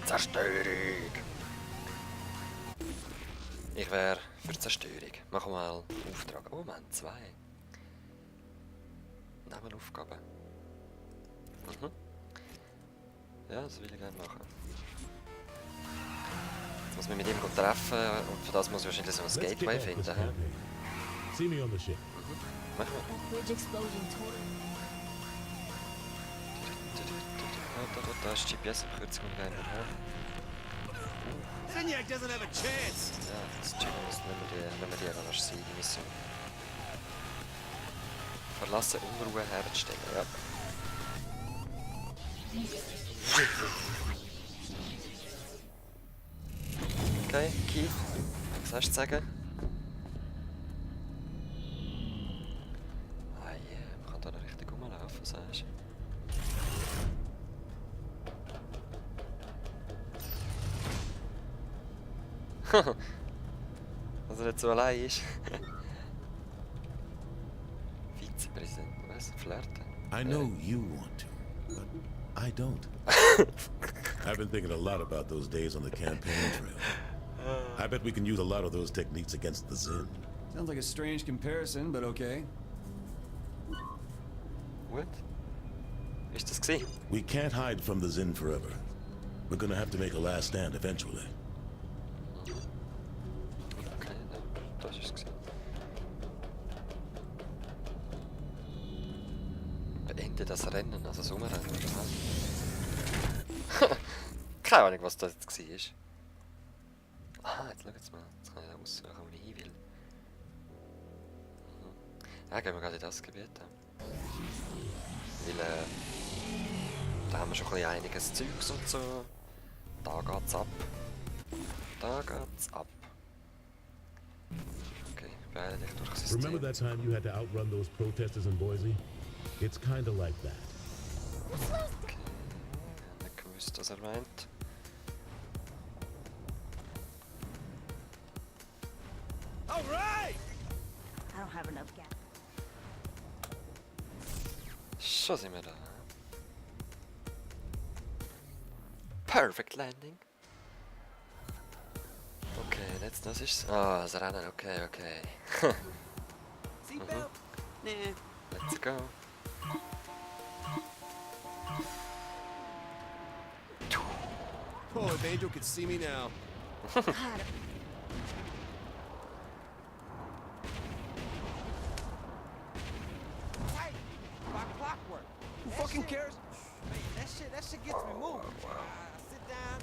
Zerstörung! Ich wäre für Zerstörung. Machen wir mal einen Auftrag. Oh, wir haben 2. Nebenaufgaben. Mhm. Ja, das will ich gerne machen. Jetzt muss man mit ihm treffen und für das muss ich wahrscheinlich so ein Gateway finden. See me on the ship. Machen wir. Bridge explosion total. Da ist die GPS-Abkürzung rein. Zinyak doesn't have a chance. Ja, das checken wir uns, wenn wir die rasch sehen, die Mission. Verlassen Unruhe herzustellen, ja. Okay, Keith, was hast du zu sagen? Ah yeah, man kann da noch richtig rumlaufen, sagst du? Dass er nicht so allein ist. Vizepräsident, was? Flirten? I know you want to, but I don't. I've been thinking a lot about those days on the campaign trail. I bet we can use a lot of those techniques against the Zin. Sounds like a strange comparison, but okay. What? Ist das gesehen? We can't hide from the Zin forever. We're gonna have to make a last stand eventually. Okay, das ist es gesehen. Beende das Rennen, also das Umrennen, oder was? Keine Ahnung, was das jetzt war. Aha, jetzt schaut mal. Jetzt kann ich aussuchen, wo ich hin will. Ja, gehen wir gerade in das Gebiet. Weil, da haben wir schon ein bisschen einiges Zeugs und so. Da geht's ab. Da geht's ab. Okay, beeile dich durch das System. Remember that time you had to outrun those protesters in Boise? It's kinda like that. Okay, ich habe nicht gewusst, was er meint. All right. I don't have enough gas. Schon sind wir da. Perfect Landing. Okay, jetzt das ist's. Ah, das Rennen, okay, okay. Seatbelt? Nah. Let's go. Oh, if Angel could see me now. God, Tight, by clockwork. Who fucking cares? Man, that shit gets me moving. I sit down,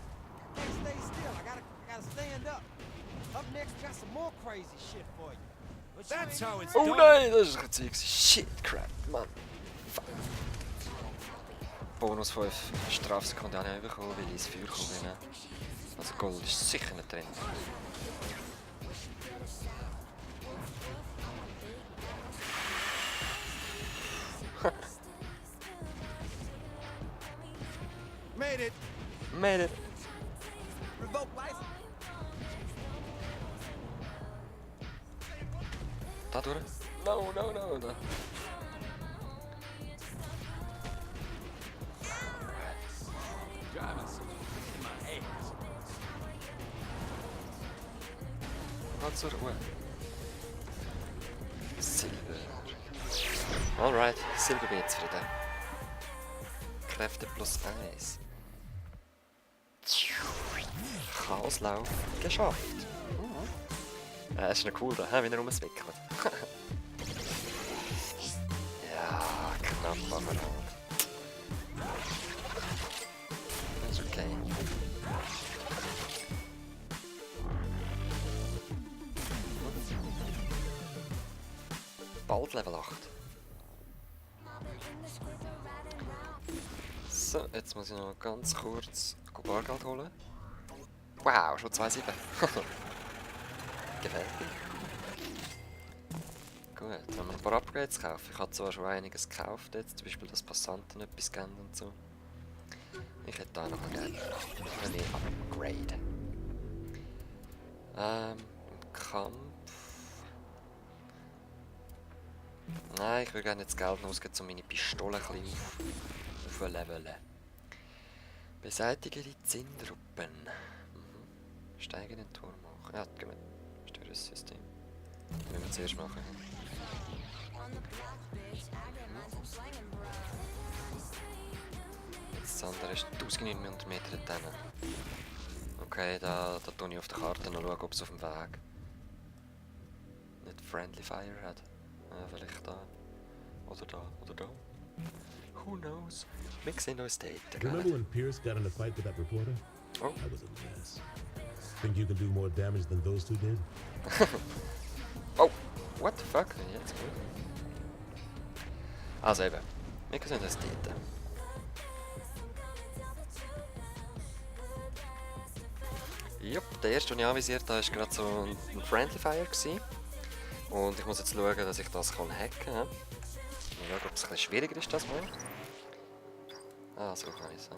I can't stay still. I gotta stand up. Up next, got some more crazy shit for you. But you That's ain't how it's ready. Oh done. nein, das ist ein Zeug. Shit, crap, Mann. Fuck. Bonus 5 Strafsekunden habe ich auch bekommen, weil ich ins Feuer gekommen bin. Also Gold ist sicher nicht drin. Made it. Made it. Revoke license. Da durch? No, no, no, da. Geht zur Ruhe. Silber. Alright, Silber bin ich zufrieden. Kräfte plus 1. Chaoslauf geschafft. Das ist noch cool, da, wie er rumzwickelt. Ja, knapp aber halt. Das ist okay. Bald Level 8. So, jetzt muss ich noch ganz kurz Bargeld holen. Wow, schon 2,7. Gefällt mir. Gut, wenn wir ein paar Upgrades kaufen. Ich habe zwar schon einiges gekauft jetzt, zum Beispiel das Passanten etwas scannen und so. Ich hätte da noch gerne mehr Upgrade. Im Kampf. Nein, ich würde gerne jetzt Geld ausgeben, um meine Pistole ein bisschen aufzuleveln. Beseitige die Zinntruppen. Mhm. Steige den Turm hoch. Ja, gehen wir. Störe das System. Das müssen wir zuerst machen. Das andere ist 1900 Meter dort hinten. Okay, da tue ich auf der Karte noch schauen, ob es auf dem Weg nicht Friendly Fire hat. Vielleicht da. Oder da. Oder da. Who knows? Wir sehen uns dort. Remember when Pierce got in a fight with that reporter? Oh. That was a mess. Think you can do more damage than those two did? Oh, what the fuck? Jetzt gut. Also eben, wir sehen uns dort. Jupp, der erste, den ich anvisiert habe, war gerade so ein Friendly Fire gewesen. Und ich muss jetzt schauen, dass ich das hacken kann. Mal schauen, ob es ein bisschen schwieriger ist das mal. Ah, so kann ich es.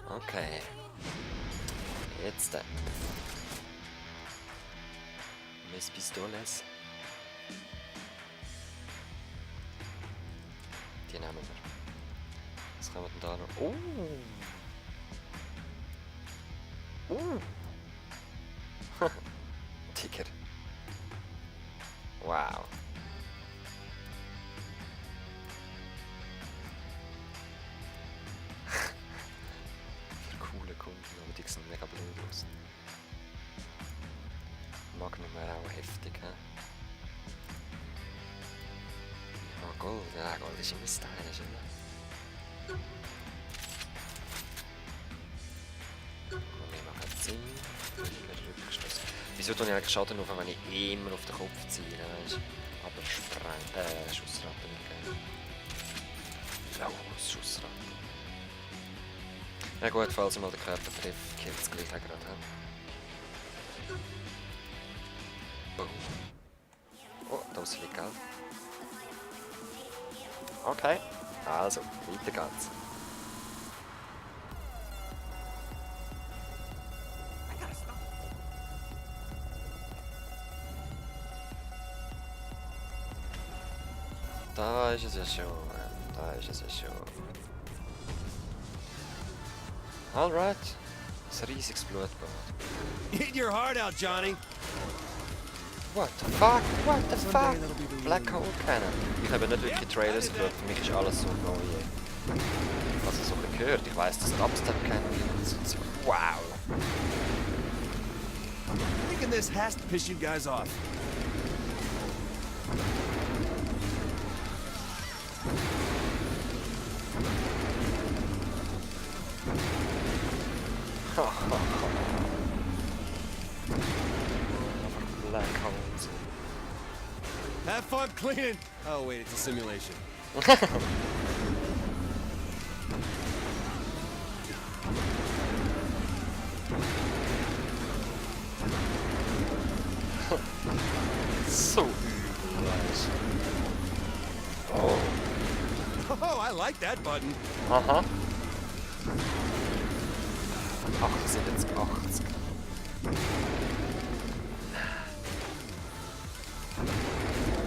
Okay. Jetzt. Mis Pistoles. Die nehmen wir. Was kann man denn da noch? Tiger. Wow. Für coole Kunden, aber die sehen mega blöd aus. Magnum wäre auch heftig, hä? Ja, Gold, ja, Gold ist immer stylisch, oder? Wir machen 10. Rückstoß. Wieso tue ich eigentlich Schaden auf, wenn ich immer auf den Kopf ziehe, weißt? Aber Schussratte nicht geben. Oh, Schussratte. Ja gut, falls ich mal den Körper treffe, killt es gleich auch gerade, hä? Boom. Oh, da ist viel Geld. Okay, also, weiter geht's. Da ist es ja schon, da ist es ja schon. Alright, ein riesiges Blutbad. Eat your heart out, Johnny. What the fuck? What the fuck? Black Hole Cannon. Ich habe nicht wirklich Trailers gehört, für mich ist alles so neu. Also so ein bisschen gehört, ich weiss, dass Dubstep Cannon ist. So. Wow. Thinking this has to piss you guys off. Black Holes. Have fun cleaning. Oh wait, it's a simulation. So übel, Alter. Oh. Oh, I like that button. Aha. 78, 80.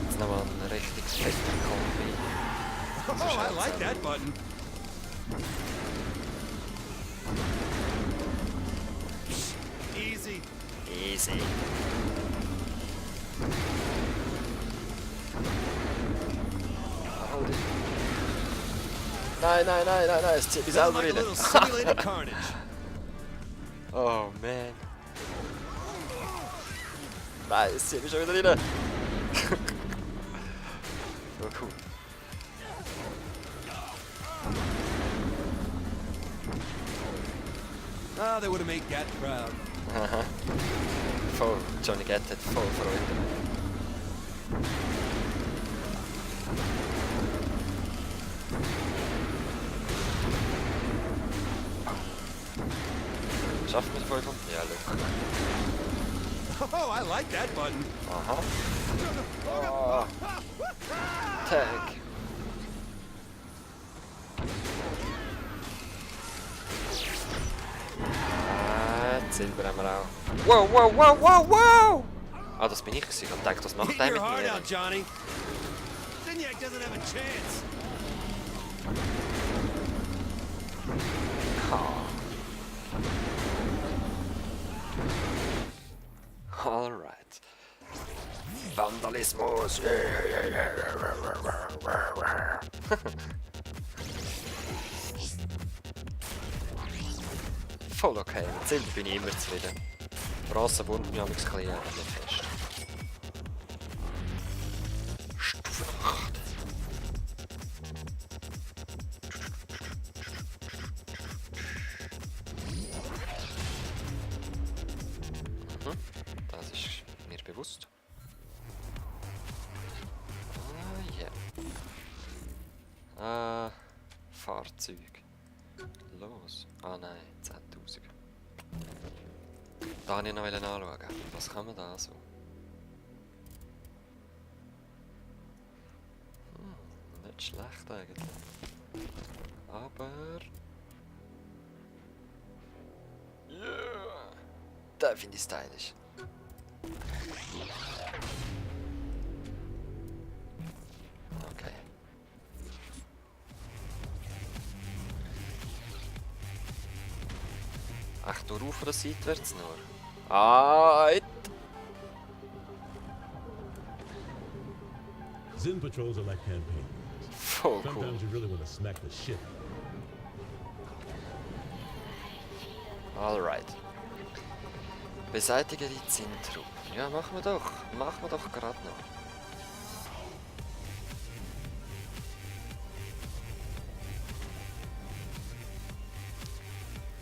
Jetzt nochmal ein richtig fetter Kombi. Oh, I like that button. Easy. Easy. Hold it. Nein, nein, nein, nein, nein, es zieht mich Sounds selber like a rein. little simulated carnage. Oh man. Nein, es zieht mich schon wieder rein. Oh cool. Ah, they would have made Gat proud. Aha. Voll, Johnny Gat hat voll Freude. Schafft mit 5? Ja, look. Oh, I like that button. Aha. Oh. Tag. Silber haben wir auch. Wow, wow, wow, wow, wow! Ah, das bin ich gewesen. Ich hab gedacht, das macht Get der your mit heart mir. out, Johnny. Zinyak doesn't have a chance. Alright. Vandalismus! Voll okay, mit Silber bin ich immer zufrieden. Bronze wundert mich amigs ein bisschen, aber nicht fest. Stufe 8. Das ist mir bewusst. Ah, Fahrzeug. Los. Ah nein, 10.000. Da wollte ich noch anschauen. Was kann man da so? Nicht schlecht eigentlich. Aber... Yeah! Da finde ich stylisch. Okay. Ach, du rauf oder seitwärts nur? Ah, Zin patrols are like campaigns. voll cool. Sometimes you really want to smack the shit. Alright. Beseitige die Zintruppen. Ja, machen wir doch. Machen wir doch gerade noch.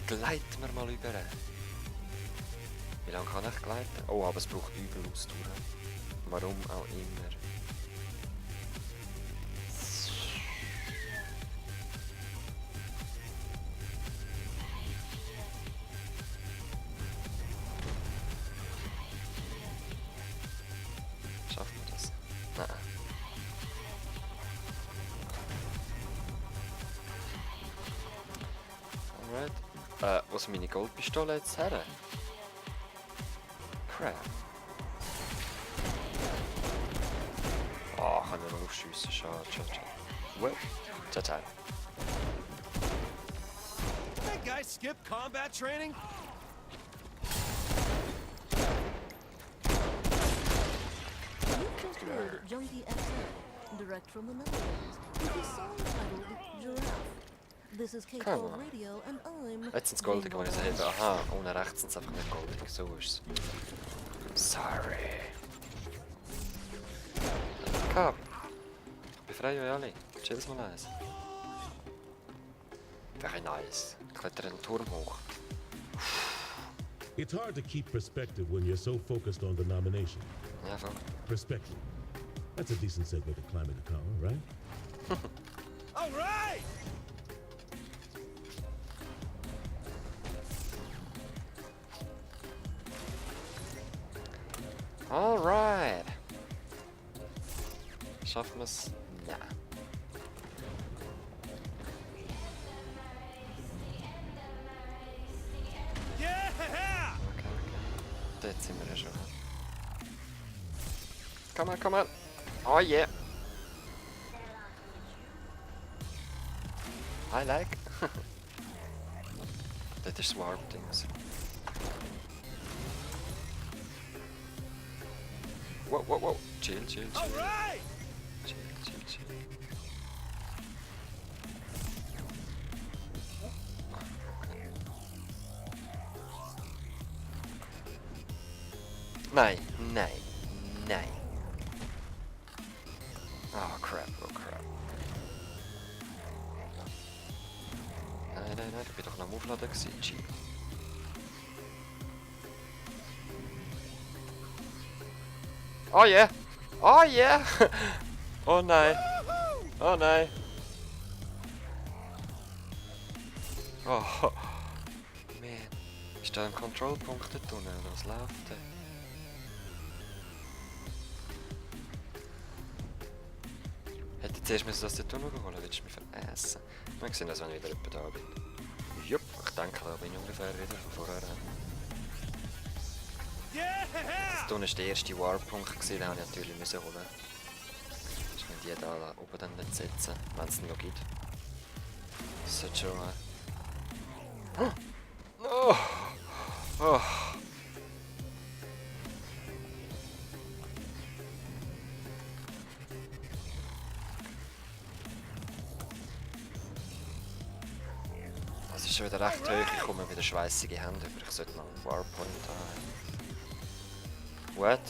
Gleiten wir mal über. Wie lange kann ich gleiten? Oh, aber es braucht übel Ausdauer. Warum auch immer. Schaffen wir das? Nein. Alright. Wo ist meine Goldpistole jetzt her? Crap. Oh, kann ich noch aufschiessen. Schade, schade, schade. Well, ciao, ciao. That guy skip combat training? You just heard Junkie XL, direct from the Netherlands, with the song titled Giraffe. This is Come K-12 on. Radio and I'm... Jetzt sind es goldige, die ich sie habe. Aha, ohne rechts sind es einfach nicht goldig. So ist es. Sorry. Cup. Befreie euch alle. Chill's mal eins. Very nice. Klettern den Turm hoch. It's hard to keep perspective when you're so focused on the nomination. Ja, voll. Perspective. That's a decent segue to climbing the tower, right? All right! Alright. Schaffen wir es? Ja. Yeah! Okay. Dort sind wir ja schon. Come on, come on. Oh yeah. I like. Dort ist das Warp-Dings. Wow, wow, wow. Chill, chill, All chill. right! Chill, chill, chill. Nein, nein, nein. Oh crap, oh crap. Nein, nein, nein, ich bin doch noch am Aufladen gewesen. Chill. Oh yeah! Oh yeah! Oh nein! Oh nein! Oh, man. Ist da ein Kontrollpunkt dort unten, oder was läuft da? Hätte ich zuerst müssen das dort unten holen, willst du mich verässen? Wir sehen das, wenn ich wieder jemand da bin. Jupp, ich denke, da bin ich ungefähr wieder von vorher. Das war der erste Warpunkt, den habe ich natürlich müssen holen. Ich kann die da oben dann nicht setzen, wenn es ihn noch gibt. Das sollte schon mal... Oh! Oh! Das ist schon wieder recht hoch, ich komme wieder schweissige Hände über. Ich sollte noch einen Warpoint haben. What?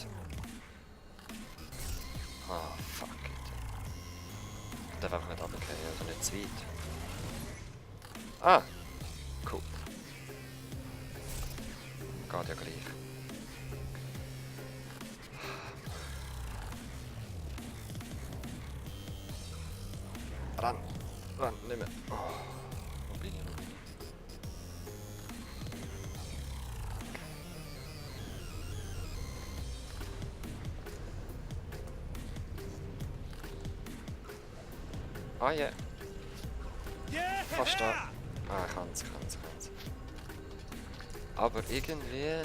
Ah, fuck it. Ich darf einfach nicht runtergehen, oder nicht zu weit. Ah! Cool. Geht ja gleich. Ran! Ran, nicht mehr. Oh. Wo bin ich noch? Ah ja. Fast da. Ah, ich kann's. Aber irgendwie...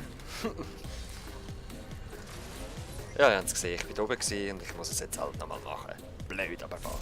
ja, ihr habt es gesehen, ich bin da oben gewesen und ich muss es jetzt halt nochmal machen. Blöd, aber wahr.